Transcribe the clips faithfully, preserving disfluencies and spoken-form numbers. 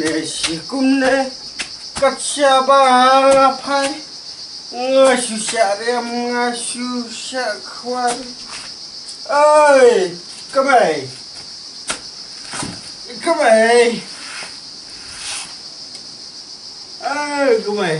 Shi kumne kat shaba la phai. Nga shu sha riam, nga shu sha khwar. Oi, kamai. Kamai. Oi, kamai.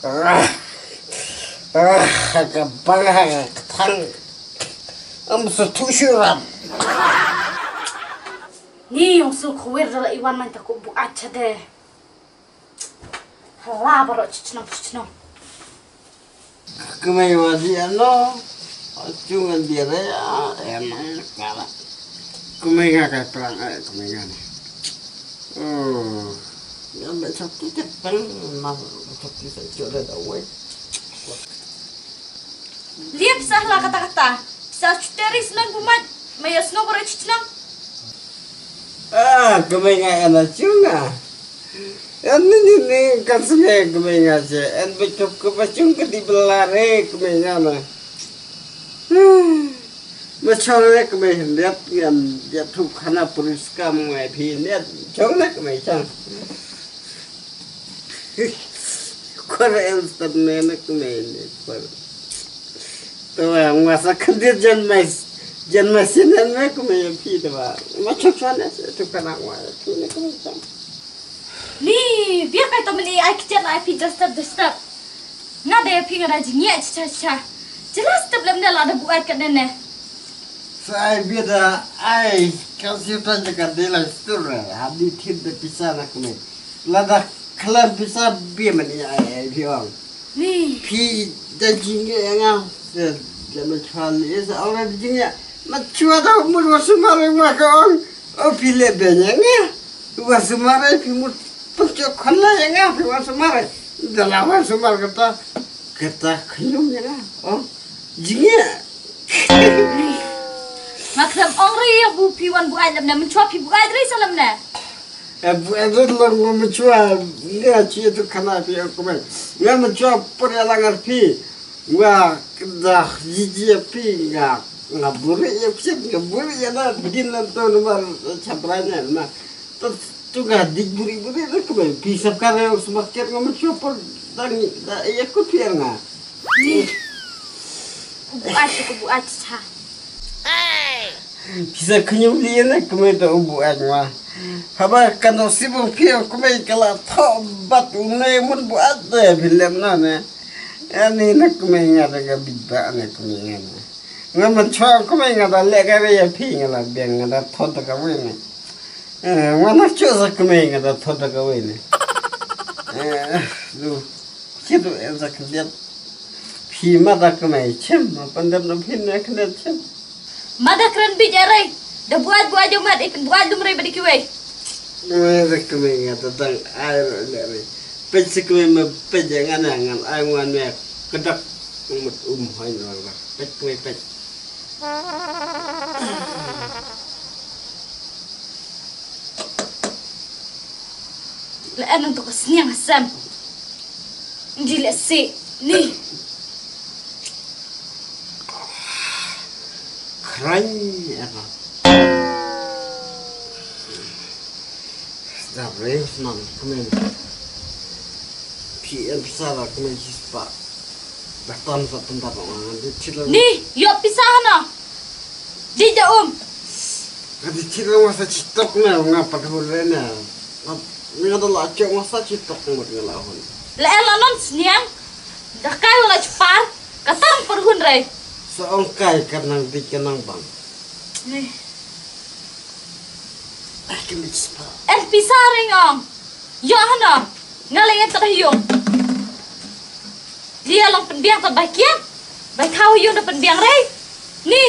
Ah, ah, ka bang ha ka kthang. Am sa tu shuram. Ni ong su khwir dala iwan man ta ku bu acha de. Hala baro chichnong chichnong. Kemai wadi ano. Acung an dire ya emang kala. Kemai nga kai perang ai kemai nga ni. Oh. Yang baik satu cepeng mas satu saya cuba dah wai. Liep sah la kata-kata. Sa chuteri snon bumat. Maya snow baro chichnong. Ah, kemai nga ana chunga. Ani ni ni kan sungai kemai nga che. An betok ke bachung ke di belare kemai nga na. Ma chong re kemai hendet ngan dia tu khana puriska mai phi hendet. Chong re kemai chang. Kwar en stan ne ne kemai ne kwar. Tawa ngwa sa khandir jan mai jan mai sinen me kumai phi tawa. Ma chok chok ne se tu kana ngwa tu ne kumai chang. Ni biar kai to mini ai kichen ai phi just step just step. Nga de phi nga da jingya cha cha. Jelas step lem ne la da buat kat ne ne. Sa ai biar da ai kan siu tan jakan de la stur hadi thit de pisa na kumai. Lada khlem pisa bia mani ai ai phi ong. Ni. Phi da jingeh ïa nga. Da ma chwa li sa ong da jingeh. Ma chwa da mut wa sumar ma ka ong. O phi le be nya nga. Wa sumar ai phi mut pun chok khon la ïa nga phi wa sumar ai. Da la wa sumar kata. Kata khñium ïa nga. Ong. Jingeh. Nga khlem ong ri ïa bu phi wan bu ai lam ne. Mut chwa phi bu ai ri sa lam ne. E bu edit lang ma machua nga chi tu khana phi aku mai. Nga machua por ya langar phi. Nga dah jiji ya phi nga nga buri ya phi nga buri ya na din na to numar chabranya na. Tu tu nga dik buri buri na ku mai. Phi sab kare smaket nga machua por dang da ya ku phi nga. Ni. Ku bu ai ku bu ai cha. Pisa khñium li na kmai ta u buat ngwa. Haba kan do sibung phi kmai kala tho bat u ne mun buat de phi lem na ne. Ani na kmai nga da ga bit ba ne kmai nga ne. Nga man chwa kmai nga da le ga re ya phi nga la biang nga da tho da ka wei ne. Nga na chu sa kmai nga da tho da ka wei ne. Lu. Kitu en sa khliat. Phi ma da kmai chim ma pandam no phi ne khliat chim. Ma da kren bit ya rei. Da buat buat jo mat ipen buat dum rei badi kiwei. Ma da kmai nga ta dang ai ro le rei. Pej si kmai ma pej ya ngan ya ngan ai ngwan me kedak. Mut um hoi no la pej kmai pej. La'en nang to ka sniang hasem. Nji le si ni. Khrang ya ka. Stop re, man, come in. P M Sara, come in, she's back. Batam sa pun ta pang di chila. Ni, yo pisa hana. Di ja um. Ka di chila masa chitok na nga pat hul re na. Nga da la chok masa chitok ngut nga la hul. La ela non sniang. Da kai wala chpar. Ka tang per hun re. Sa ong kai ka nang di ka nang bang. Ni. Ai ka mit spa. En pisa ring ong. Yo hana. Nga la ïa tad ha ïung. Lia long pynbiang tad bai kiat. Bai thaw ha ïung da pynbiang rei. Ni.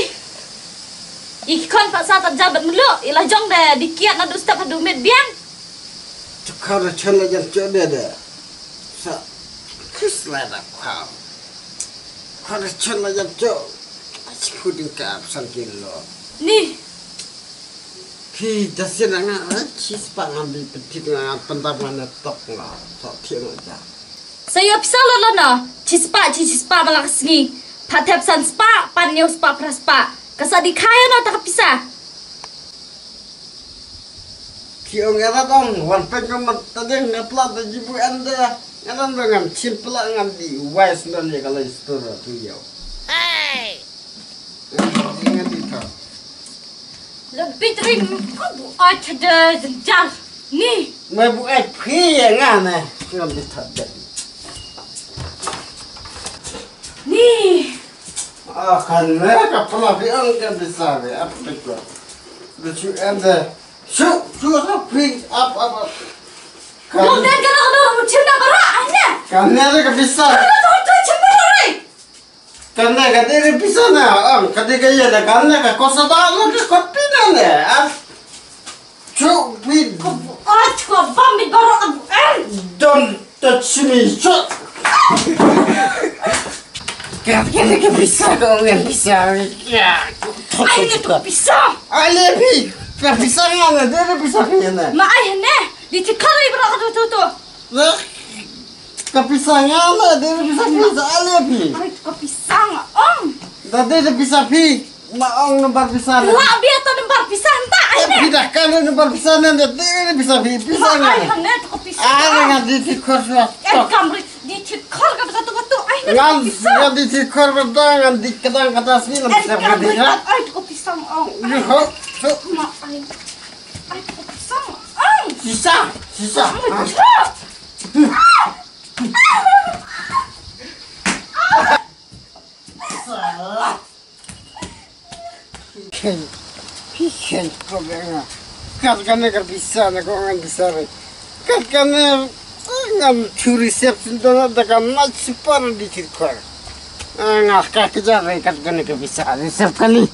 I ki khon pat sa tad ja bad mluh. I la jong da di kiat na du step ha du mit biang. Chakha da chen la jan chok de de. Sa. Kris la da kham. Kha da chen la jan chok. Achi puding ka ap san kilo. Ni. Phi da sien nga, eh, chi spah nga bi pynthit nga, pyndap nga na tok nga, tok thiang nga ja. Sa ïoh pisa la la na, chi spah, chi, chi spah ma la ka sngi. Pha thep san spah, pat hynñiew spah, phra spah. Ka sa dih kha ïa no ta ka pisa. Ki ong ïa ta tong, wan pek ka mat ta deng nga pla ta jibu enda. Nga dang dang ngam chin pla ngam di wise non ïa ka lai stor tu ïa. Hey! Ngan di ta. Lebih rim ko bu ai ta de jam. Ni. Mai bu ai phi ïa nga ne. Ngam di ta de. Ni. Ah, kan ne ka pla bi ang ka bisa be ap pek ko. De chu enda. Chu, chu sa phi ap ap ap. Kan. Dong den ka dong dong mu chim na bara ai ne. Kan ne ka bisa. Ka dong dong chim bara ai. Kan ne ka dei pisa na, ang ka dei ka ïa na kan ne ka kosa da na ka kot pina ne. Ah. Chu bi. Ko bu ach ko bam bi baro abu en. Don't touch me, chu. Ka ka dei ka pisa ko ngan pisa. Ya. Ai ne to pisa. Ale bi. Ka pisa nga na, dei pisa nga na. Ma ai ne. Di ti kari bro ka tu tu tu. Ka pisa nga na, dei pisa pisa ale bi. Ai ka pisa nga ong. Da dei pisa phi. Ma ong number pisa na. La bia to number pisa hanta ai ne. Phi da kan number pisa na da dei pisa phi pisa nga. Ai hane to pisa. Ai nga di ti khor sa. Ai kamri di ti khor ka to to ai ne. Ngan pisa. Nga di ti khor ba da ngan di kadang kata sini na pisa ka di ha. Ai to pisa ong. Yo ho. Ma ai. Ai to pisa ong. Sisa, sisa. Salah. Khen, phi khen ko be nga. Kat kane ka pisa na ko ngan pisa re. Kat kane ngan churi sep sin dona da ka na chupar di chir kor. Nga ka kejar re kat kane ka pisa re sep kali.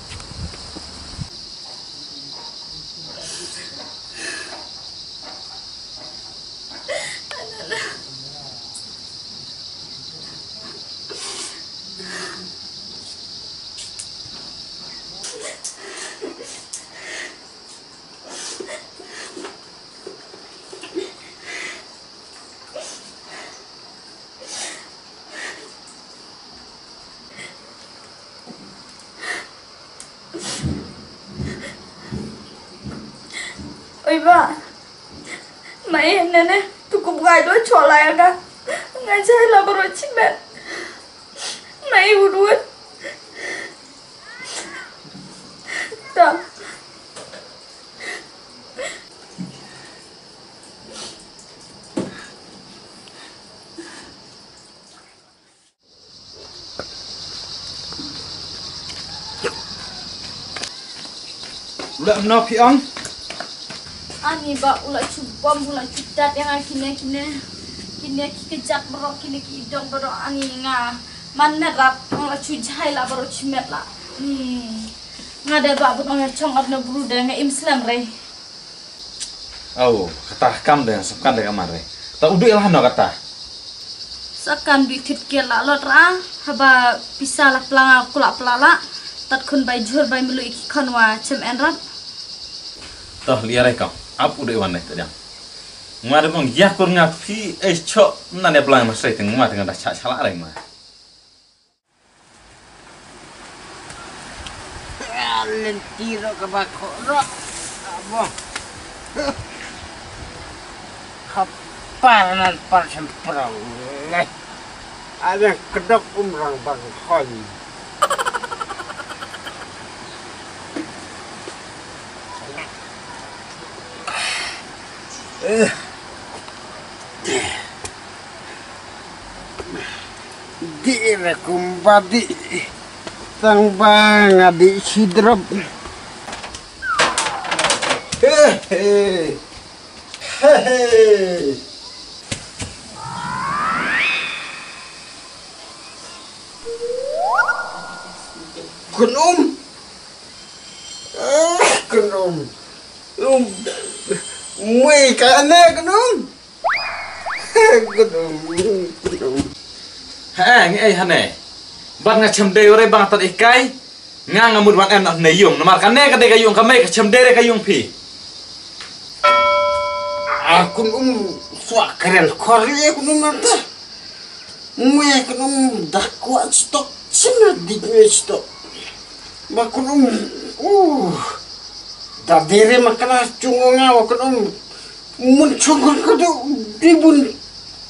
Oi ba. Mai nene tu ku bukai do chola ya ga. Ngai jai la baro chimet. Mai udut. Ta. U la mno phi ong? Ani ba u la chu bom u la chu dat ïa nga kine kine. Kine ki kejat baroh kine ki idong baroh ani nga man met rap u la chu jai la baroh chi met la. Ni nga de ba bun ong ïa chong ap na bru de nga im slem re. Aw, kata kam de, sap kan de kamar de. Ta u dei la hano kata. Sa kan bi thit kiar la lot ra, haba pisa la plang a kula pla la, tat khun bai jhur bai melu iki khon wa chem en rat. Toh, liar ai kam, ap u dei wan de, ta jam. Ngwa de bang ya kur nga phi, eh, chok, nan ya plang ma srei teng ngwa teng da cha cha la re ngwa. Lynti ruh kaba khoh ruh. Abo. Ka par nan par shem prang. Ngai. Ada kedok um rang bang khoi. Eh. Dih re kumba dih. Tang ba nga dih shi drop. He he. He he. Kun um. Ah, kun um. Um. Mui ka ne kun um. Gudum, gudum. He, ngi ei hane. Ban nga chem dei ore bang tat ikai. Nga nga mut wan em na ne yung. Namar kane ka dei ka yung ka mei ka chem dei re ka yung phi. Akun um suak keren kor ye kun um nanta. Mui kun um dak kuat stok. Sina dik ne sto. Ba kun um. Uh. Da dere ma kana chung nga wa kun um. Mun chung kun kadu di bun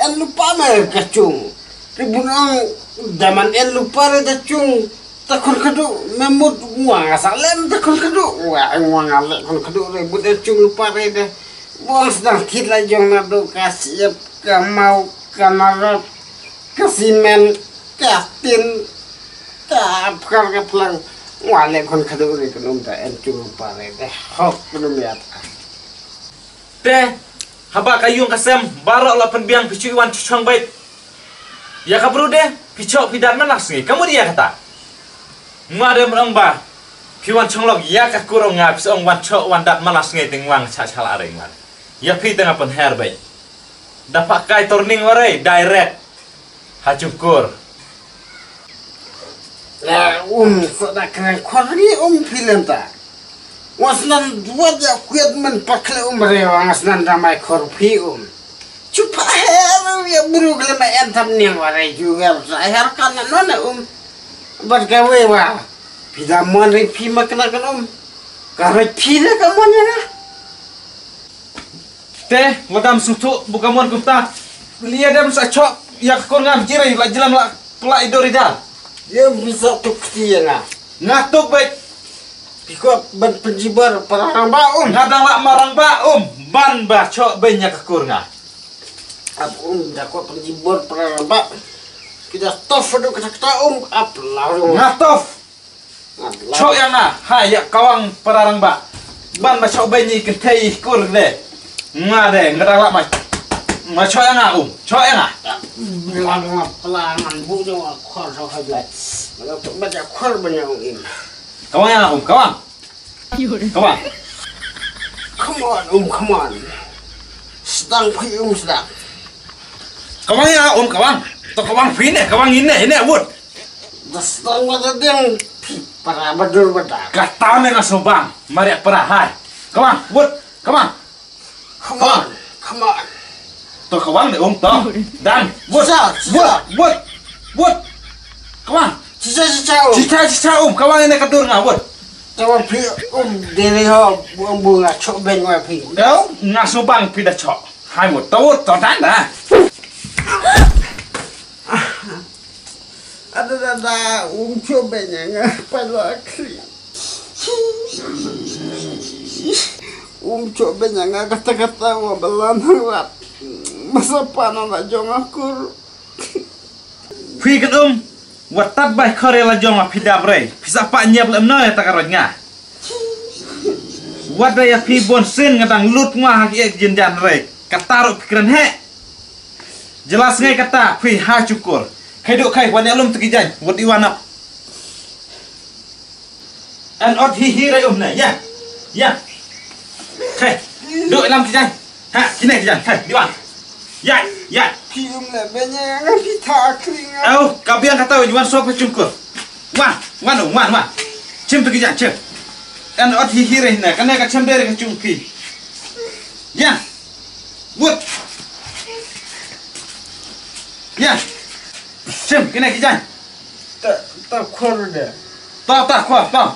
en lupa me ka chung. Di bun ang daman en lupa re da chung. Ta kun kadu me mut ngwa nga sa len ta kun kadu. Wa ngwa nga le kun kadu re bun en chung lupa re de. Bong sedang kit la jong na do ka siap ka mau ka narap. Ka simen, ka tin, ka pkar ka plang. Wa le khon khadu ri ka num ta en chu pa re de. Hok ka num ya ta. Te, haba ka yung ka sem, baroh la pynbiang phi chu wan chu chong bait. Ya ka bru de, phi chok phi dan manas ngi. Ka mut ya kata. Nga de mrong ba. Phi wan chong lok ya ka kurong nga, phi song wan chok wan dat manas ngi ting wang cha cha la re nga. Ya phi tengah pynher bait. Da pakai turning warai direct ha jungkur. La um sa da kren khor ni um phi lem ta. Wasnan wat ya kwiat men pakle um re wa ngasnan da mai khor phi um. Chupa her ya buru kle ma en tam ni warai juga sa her kan na non um. Bat ka we wa. Phi da mon ri phi ma kena kan um. Ka rai phi da ka mon ya na. Te, wadam suthu, buka mon kumta. Lia dem sa chok, ya ka kur nga bjire, la jilam la, pla idor idar. Ye bisa tuk ti ya nga. Nga tuk baik. Piko ban penjibar para rang ba um. Nga dang la marang ba um. Ban ba chok ben ya ka kur nga. Ap um da ko penjibar para rang ba. Kita tof do kata kata um ap la rang. Nga tof. Chok ya nga, ha ya kawang para rang ba. Ban ba chok bai ni kentei kur de. Nga de, nga dang lak ma. Ma chok ya nga um, chok ya nga. Bilang nga pelangan bu jong khor so ha jai. Nga tu baca khor banyak um im. Kawang ya nga um, kawang. Kawang. Come on, um, come on. Sedang phi um sedang. Kawang ya um, kawang. To kawang phi ne, kawang ine, ine wut. Bastang mata ding phi para badur bada. Kata me nga subang, mariak para hai. Come on, wut, come on. Come on, come on. To kawang de um to. Dan, wut, wut, wut, wut. Come on. Cica cica um. Cica cica um, kawang ine kadur nga wut. Tawa phi um dere ho buang bunga chok ben wa phi. Kau nga subang phi da chok. Hai wut, to wut, to dan da. Ada dada um coba nyanga pala kri. Um coba nyanga kata-kata wa balan rat. Masa pana na jong akur. Phi kan um, wa tat bai khore la jong phi dap rei. Phi sa pa nyep lem no ya ta ka roj nga. Wat da ya phi bon sin nga dang lut ngwa ha ki ek jin jan rei. Kata ro phi kren he. Jelas ngai kata phi ha chukur. Khai duk khai wan ya lum tiki jan. Wat iwan ap. An ot hi hi rei um ne ya. Ya. Khai. Duk lam ki jan. Ha, kine ki jan. Khai, diwan. Ya, ya. Phi um le benya nga phi tha kring. Au, ka biang kata wan so pa chukur. Wan, wan, wan, wan. Chim tu ki jan, chim. An ot hi hi rei ne, kane ka chim dere ka chung phi. Ya. Wut. Ya. Chim, kine ki jan. Ta, ta khor de. Ta, ta khor, ta.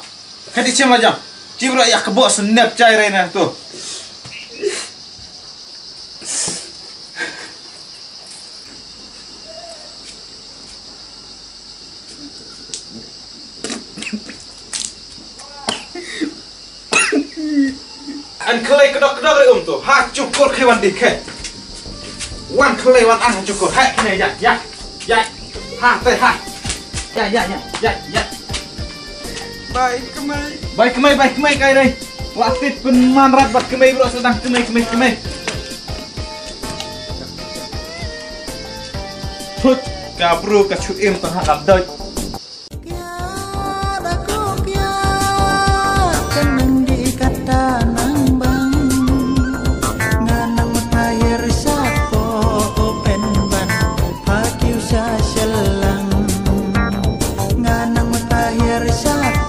Ka di chim aja. Chim ra ya ka bo snep chai re na tu. An khlei kdok kdok re um tu. Ha chukur khe wan di khe. Wan khlei wan an ha chukur. Hai kne ya ya ya. Ha te ha. Ya ya ya ya ya. Bai kmai. Bai kmai bai kmai kai re. Wa tit pun man rat bat kmai bro sedang kmai kmai kmai. Thut ka bru ka chu im tang ha dam doi. Pia da ko pia, ka nang di kata nang bang. Nga nang mutahir sako open ban, pha kiu sa selang. Nga nang mutahir sako